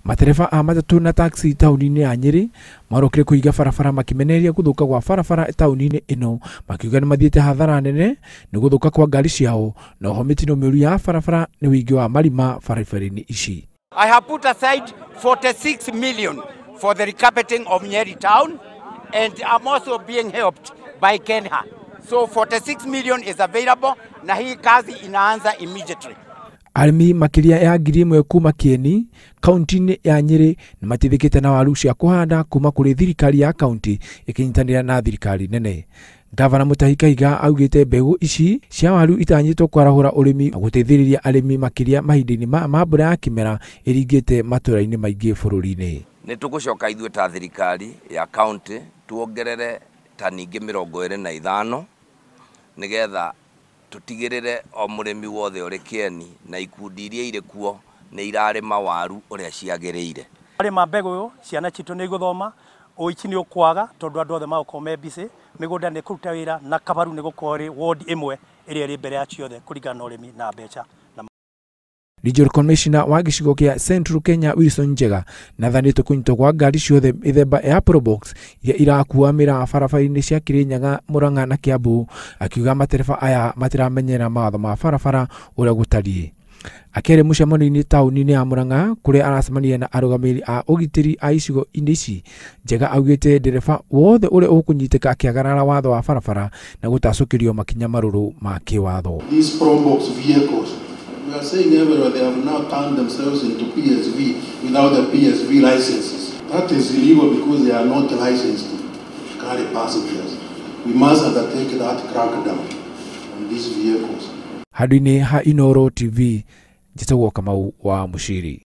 Matereba a matatu na taxi tauni-inĩ ya Nyeri marokire kũhinga barabara makĩmenereria gũthũka gwa barabara tauni-inĩ ĩno, makiuga nĩmathiĩte hathara nene nĩ gũthũka kwa ngari ciao na oho mĩtino mĩũru ya barabara nĩ ũingĩ wa marima barabara-inĩ ici. I have put aside 46 million for the recarpeting of Nyeri town, and I'm also being helped by Kenha. So 46 million is available na hii kazi inaanza immediately. Arĩmi makĩria ya 1,000 kuma Kieni kaunti-inĩ ya Nyeri nĩmateithĩkĩte na waru cia kũhanda kuma kũrĩ thirikari ya kaunti ĩkĩnyitanĩra na thirikari nene. Gavana Mutahi Kahiga augĩte mbegũ ici cia waru itanyĩtwo kwarahũra ũrĩmi na gũteithĩrĩria arĩmi makĩria mahinda-inĩ ma mbura ya kĩmera ĩringĩte matũra-inĩ maingĩ bũrũri-inĩ. Nĩ tũgũcoka ithuĩ ta thirikari ya kaunti tuongerere tani ingĩ 25 nĩgetha tutigirire o mũrĩmi wothe ũrĩ Kieni na ikundi iria irĩ kuo nĩ irarĩma waru ũrĩa ciagĩrĩire. Arĩma mbegũ ciana citũ nĩ igũthoma, ũici nĩ ũkwaga tondũ andũ othe magũkorwo me busy, mĩgũnda nĩ kũruta wĩra na Kabaru nĩ gũkorwo ĩrĩ ward ĩmwe ĩrĩa ĩrĩ mbere ya ciothe kũringana na ũrĩmi na mbeca. Regional Commissioner wa gĩcigo kĩa Central Kenya Wilson Njega nĩathanĩte kũnyitwo kwa ngari ciothe mĩthemba ya Probox iria irakua mĩraa barabara-inĩ cia Kirinyaga, Murang'a na Kiambu, akiuga matereba aya matiramenyera mawatho ma barabara ũrĩa gũtariĩ. Akĩaria mũcemanio-inĩ taũni-inĩ ya Murang'a kũrĩa aracemania na arũgamĩrĩri a ũgitĩri a icigo-inĩ ici, Njega augĩte ndereba wothe ũrĩa ũkũnyitĩka akĩagarara watho wa barabara na gũtacũkĩrio makinya marũrũ ma kĩwatho. These Probox vehicles, we are saying everywhere they have now turned themselves into PSV without the PSV licenses. That is illegal because they are not licensed to carry passengers. We must undertake that crackdown on these vehicles. Handũ-inĩ ha Inooro TV, njĩtagwo Kamau wa Mũciri.